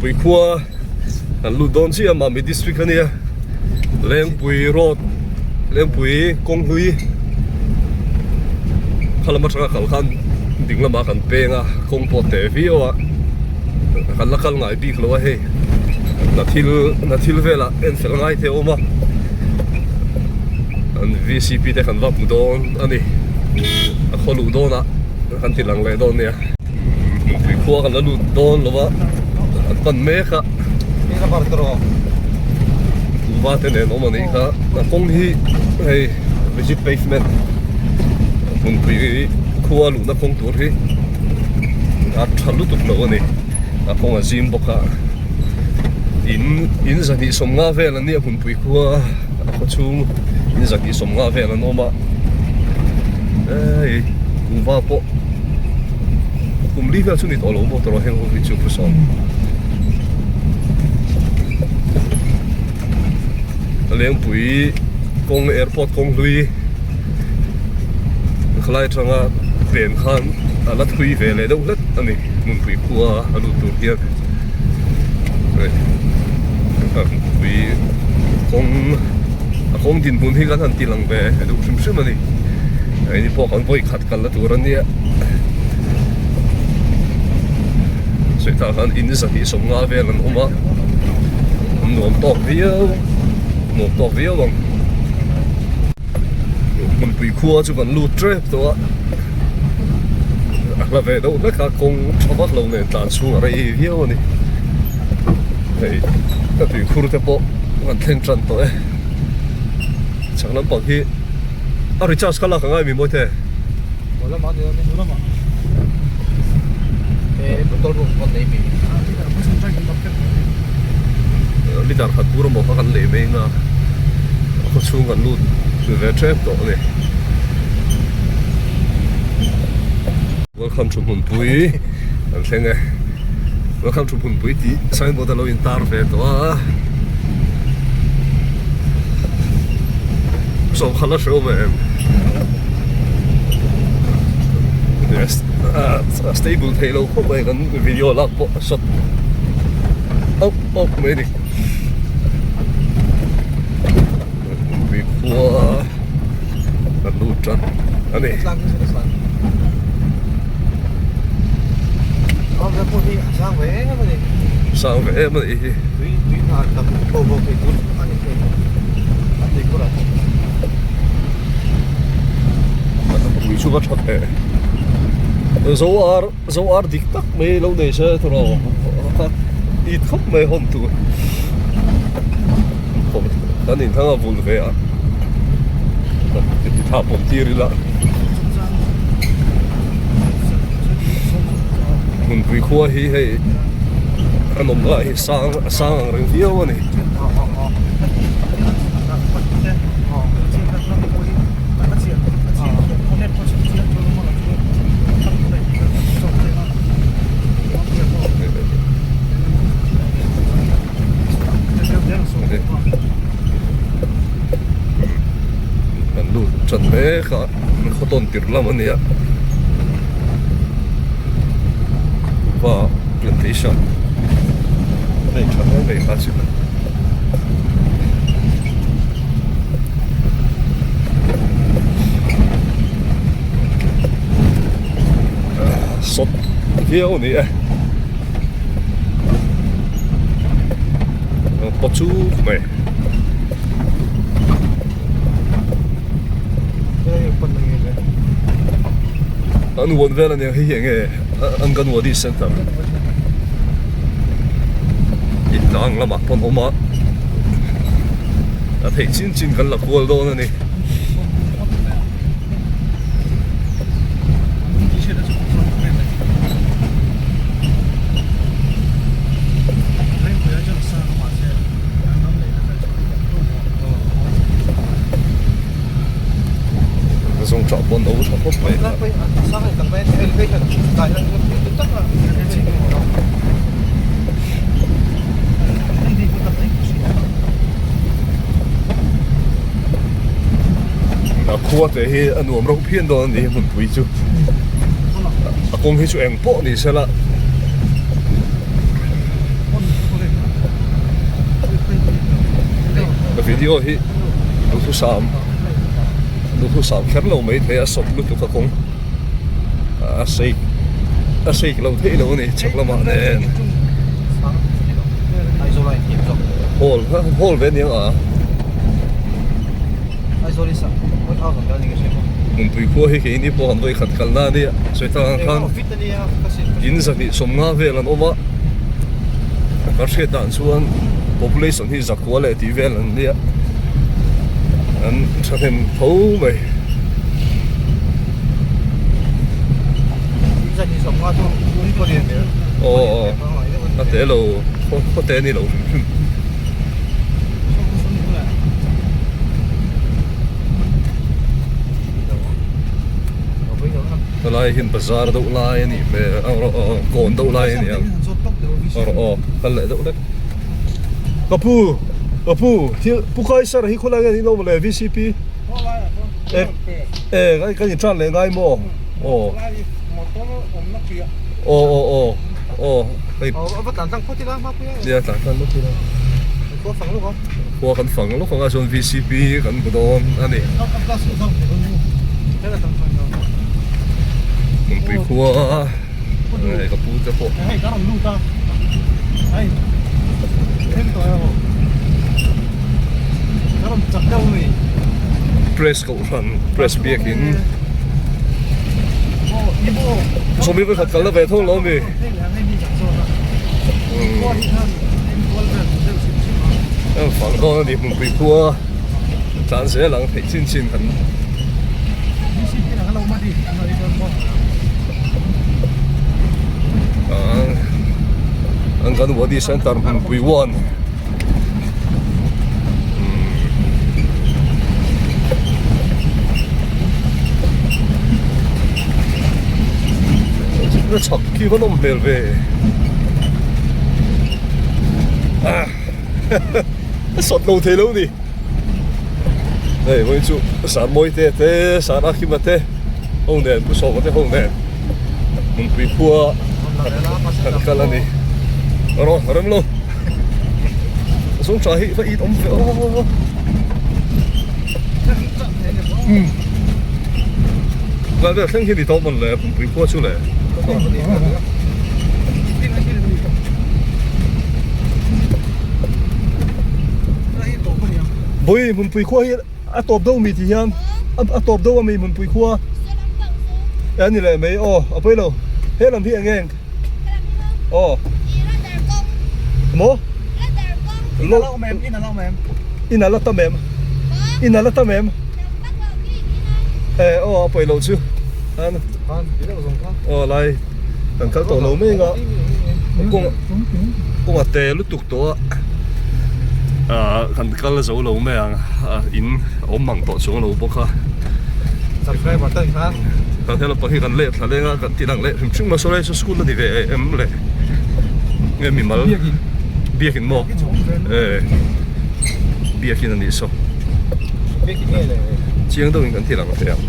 Hmunpui khua kan lut dawn chiah a Mami district a nia Lengpui road Lengpui kawng hlui kha lam atanga kal khan ding lamah kan peng a kawng pawh teh viau a kan la kal ngai bik lo a hei hna thil hna thil velah en fel ngai te a awm a an V C P te kan va hmu dawn a ni a khaw luh dawnah kan ti lang leh dawn nia. Hmunpui khua kan la lut dawn lo a, an pan mek a. Kuhva te nen awm a nih kha, a kawng hi hei rigid pavement hmunpui khua luhna kawng tur hi a tha lutuk lo a ni, a kawng a zim bawk a, in in 250 vel an nia hmunpui khua a khaw chhung in 250 vel an awm a, hei kuhva pawh. Kum li vel chu ni tawh lo maw tawrh heng ho hi chu phusawm. Lengpui kawng airport kawng hlui khalai atanga pen khan a la thui ve leh deuh hlet a ni hmunpui khua a lut tur hian hmunpui kawng a kawng dinhmun hi kan han ti lang ve duh hrim hrim a ni hei pawh kan vawi khat kalna tur a nia sawi tah khan in 250 vel an awm a an nuam tawk viau nuam tawk viau ang hmunpui khua chu kan lut tep tawh a a hla ve deuh hlek a kawng tha vak lo nen tlan chhung a rei viau a ni hei ka tuikhur te pawh kan thleng tan tawh e chhak lampang hi. A recharge kha lak angai mi mawi te. Liter khat bur emaw kha kan lei mai anga a khaw chhung kan lut ve tep tawh a ni. Welcome to Hmunpui kan thleng e. Welcome to Hmunpui tih signboard a lo in tar ve tawh a. Sawm kha la hreu ve em? A stable thei lo khawp mai kan video lak pawh a shot up up mai ni. Hmunpui khua kan lut tan a ni. Sang ve em a nih hi. Pui chu va tha ve. Zo ar zo ar dik tak mai lo nei se tawrh a it khawp mai hawn tur. Kan inthlang a vul ve a ti thah pawm tir ila hmunpui khua hi hei a nawm lai hi sang a sang ang reng viau a ni. Kan lut tan mek a khaw tawn tirh lam a ni a va plantation hei tha hle mai kha chu sawt viau a ni e. Paw chuk mai. An huan vel ania hei hi enge Anganwadi center in tlang lamah pawn awm a a theih chin chin kan la kual dawn a ni. Zawng tah pawn a tha khawp mai a khua te hi a nuam reuh phian dawn a ni hmunpui chu a kawng hi chu eng pawh ni se la. Video hi duhthusam duhthusam kher lo mai thei a sawp lutuk a kawng a sei a sei lo theih lo a ni chhak lamah nen hall hall ve aniang a Hmunpui khua hi keini pawh an vawikhat kalna a nia sawi tak ang khan in 250 vel an awm a kan hriat dan chuan population hi zakua leh tih vel an nia an thahnem tho mai. Aw aw a te lo khaw te a ni lo hrim hrim. Helai hian bazar deuh lai a nih hmel kawn deuh lai a ni ang aw kal leh deuh hlek ka pu ka pu thil pu kaisar hi khawlai nge an inawm le vcp e e kan intan leh ngai maw aw aw aw aw aw hei nia tlan tlang lawk ila khua kan fang lawk anga chuan vcp kan hmu dawn a ni hmunpui khua hei ka pu te pawh press kohhran press biakin sawmi pakhat kalna ve tho lo ami. Fang dawn a ni hmunpui khua tlan zel ang theih chin chin kan Anganwadi Center hmunpui one Na chhak khi va nawm hmel ve a sawt lo thei lo ni hei vawiin chu san mawi te te san a khima te ho nen pu sawma te ho nen hmunpui khua kan kal a ni rawh rem lo zawng tha hi va it awm ve aw Lai vel thleng hi ni tawh mawn le pumpui khua chu le. Bui hmunpui khua hi a tawp deuh mi ti hian a tawp deuh a mi hmunpui khua e ani leh mai aw a pawi lo he lam hi eng eng aw maw in a la tam em in a la tam em e aw a pawi lo chu an aw lai kan kal tawh lo mai anga kawng kawng a te lutuk tawh a ah kan kal zo lo mai ang in a awm mang tawh chuang lo bawk a kan hela pahnih kan leh thla leng a kan ti lang leh hrim hrim a saw lai saw school a ni ve em le nge mimal biakin maw e biakin a nih saw chiang deuhin kan ti lang thei ang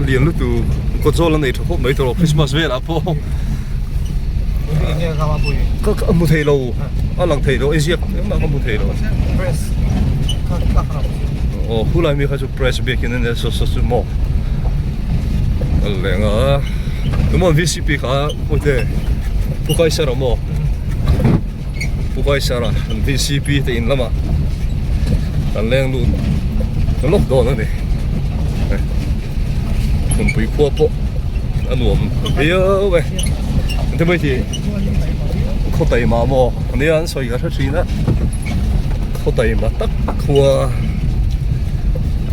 lian lutuk kawt zawl a nei tha khawp mai tawh Christmas velah pawh ka ka hmu thei lo a lang thei lo a ziak engmah ka hmu thei lo aw khulai mi kha chu press biakin a nia saw saw chu maw a leng a tumaw vcp kha pawite pu kaisara maw pu kaisara an vcp te in lamah kan leng lut ta lawk dawn a ni hmunpui khua pawh a nuam viau e engtin mai tih khaw taima maw ania an sawi ka hre thin a khaw taima tak khua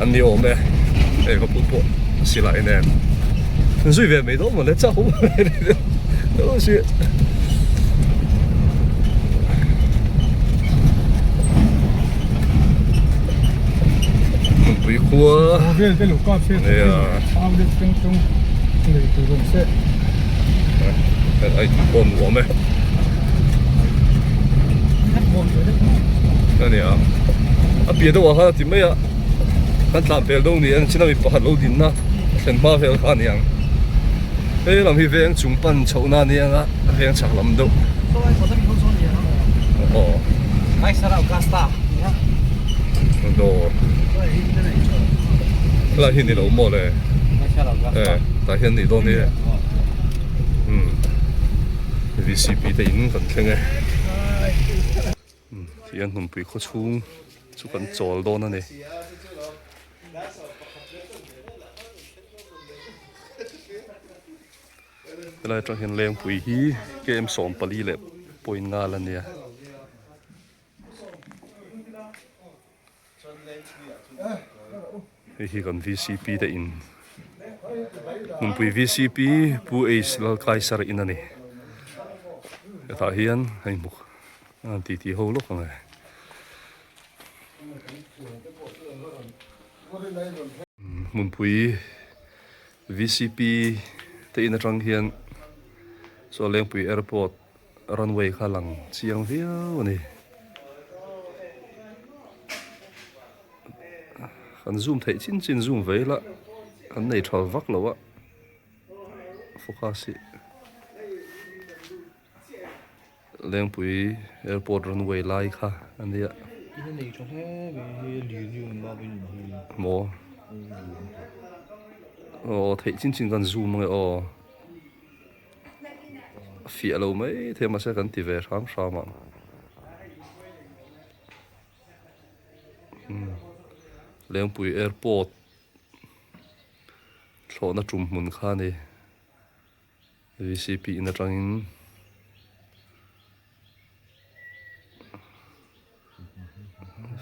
an ni awm e hei ka put pawh silai nen zui ve mai dawn mawle chak awm Hmunpui khua nia ai tih pawh nuam e ania a piah deuh ah khan a ti mai a kan tlan pel deuh ni ang chin a mi pakhat lo din na thlen hma vel kha a ni ang he lam hi veng chung pan chhoh na a ni ang a veng chhak lam deuh aw. Dawr helai hi ni lo maw le e tah hian nih dawn hi umm vcp te in kan thleng e umm tihian hmunpui khaw chhung chu kan chawl dawn a ni. Helai atang hian Lengpui hi KM 14 leh point nga la nia. Hei hi kan VCP te in Hmunpui VCP Pu H Lalkaisar in a ni. Hetah hian hei hmuk an titi ho lawk ang e. Hmunpui VCP te in atang hian saw Lengpui Airport runway kha lang chiang viau a ni. Kan zoom theih chin chin zoom ve ila kan nei tha vak lo a focus hi Lengpui airport runway lai kha a nia. Maw aw theih chin chin kan zoom ange aw. Fiah lo mai thei mahse kan ti ve hram hram ang. Lengpui airport thlawhna tum hmun kha a ni. VCP in atangin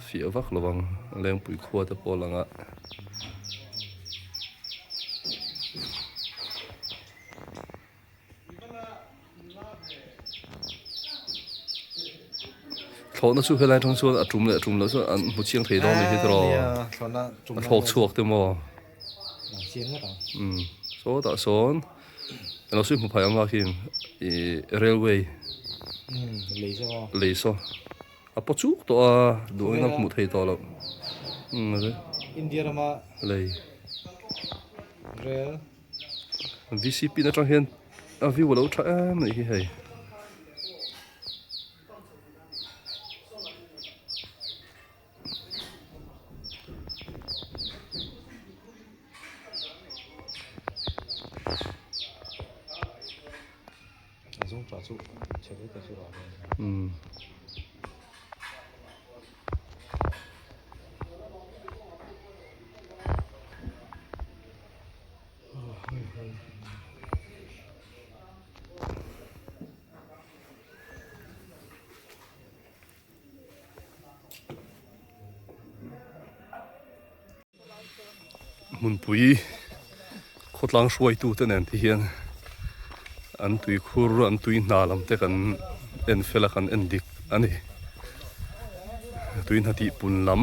fiah vak lo ang Lengpui khua te pawh a lang a. Thlawhna chu helai atang chuan a tum leh tum loh chuan an hmu chiang thei dawn a ni hi tiraw a thlawk chhuak te maw umm sawtah sawn eng lo sawi hmu phai ang a khi ih railway lei saw a paw chuk tawh a duh angin a hmuh theih tawh loh umm lei. VCP na tang hian a view alo tha em anih hi hei. Umm. Hmunpui khawtlang hruaitu te nen te hian an tuikhur an tui hna lam te kan en fel a kan en dik a ni tui hna tih pun lam.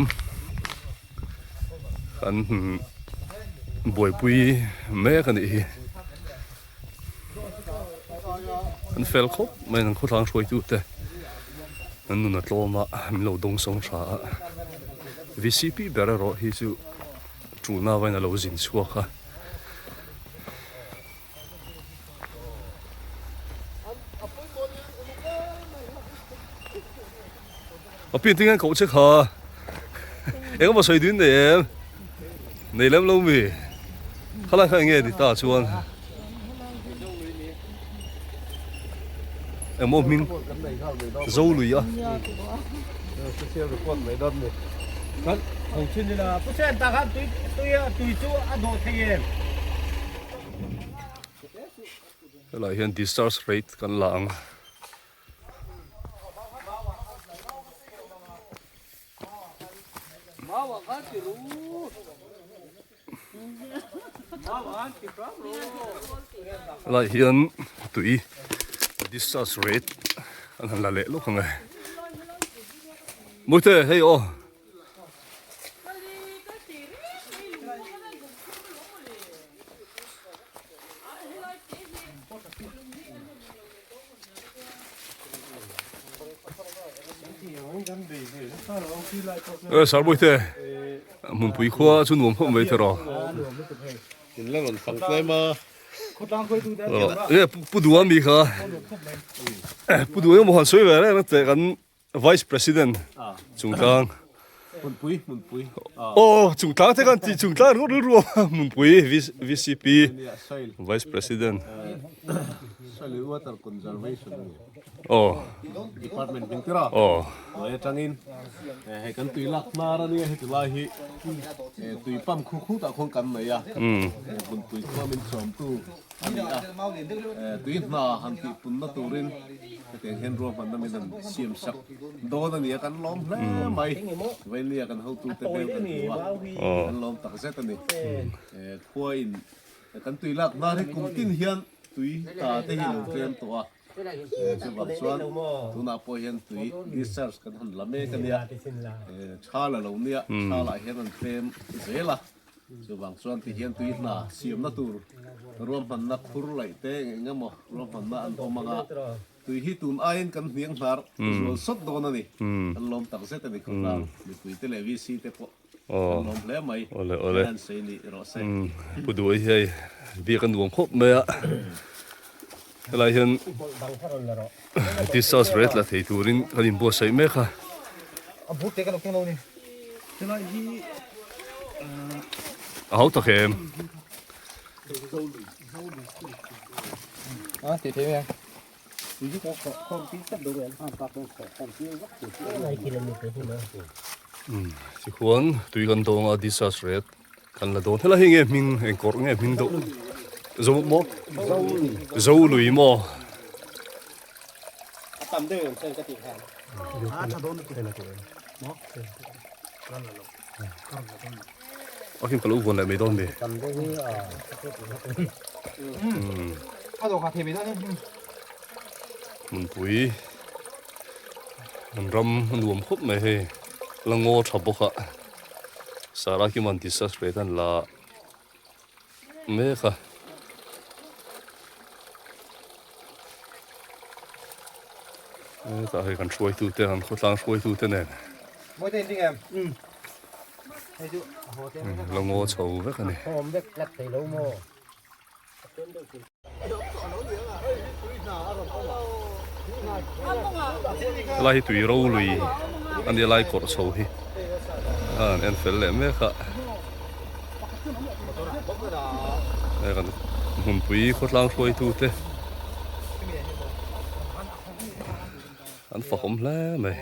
Kan buaipui mek a nih hi. An fel khawp mai an khawthlang hruaitu te an nun a tlawm a min lo dawng sawng tha a. VCP ber erawh hi chu tulna vain a lo zin chhuak a. A pian tinge koh che kha eng emaw sawi dun nei em nei lem lo mi khalai kha enge ni ta chuan emaw hming zo lui a helai hian discharge rate kan la ang. Helai hian tui discharge rate an han la leh lawk ang e. Mawite hei aw. E Sarbawih te hmunpui khua chu nuam khawp mai tiraw. In la rawn fang tlem a. E pu duha mi kha pu duha emaw han sawi ve reng teh kan. Vice President Chungtlang Hmunpui Hmunpui Aw Chungtlang te kan tih Chungtlang ringawt rilru a Hmunpui VCP Vice President Soil Water Conservation Aw Department hming tir a Aw Hnuai atangin hei kan tui lak hnar ania heti lai hi tui pump khu khutah khuan kan nei a Hmunpui khua min chawmtu a ni a, tui hna han tih punna turin hetiang hian ruahmanna min han siam sak dawn a ni a, kan lawm hle mai. Vainia kan hotute hmel kan hmu a, kan lawm tak zet a ni. Khuain kan tui lak hnar hi kum tin hian tui ta te hi lo tlem tawh a, chuvang chuan tunah pawh hian tui discharge kan han la mek a nia, tha la lo nia, tha lah hian an tlem zel a. Chuvang chuan ti hian tui hna siamna tur ruahmanna khur laih te eng emaw ruahmanna an awm ang a, tui hi tun aiin kan hniang hnar zual sawt dawn a ni. Kan lawm tak zet a ni khawtlang mipui te leh VC te pawh kan lawm hle mai. Hei han sawi ni rawh se. Pu Duai hi hei biak a nuam khawp mai a, helai hian discharge rate la thei turin kan inbuatsaih mek a. A hau tak em? Tikhuan tui kan dawng a discharge rate kan la dawn. Helai hi nge hming eng kawrh nge hming deuh? Zo maw? Zo lui maw? A kim ka lo vuan leh mai dawn mi. Hmunpui an ram a nuam khawp mai hei la ngaw tha bawk a Sara Kiman discharge rate an la mek a. Hetah hei kan hruaitute an khawtlang hruaitute nen la ngaw chho vek a ni. Helai hi tui ro lui a nia lai kawrh chho hi a an en fel leh mek a hei kan hmunpui khawtlang hruaitu te an fahawm hle mai.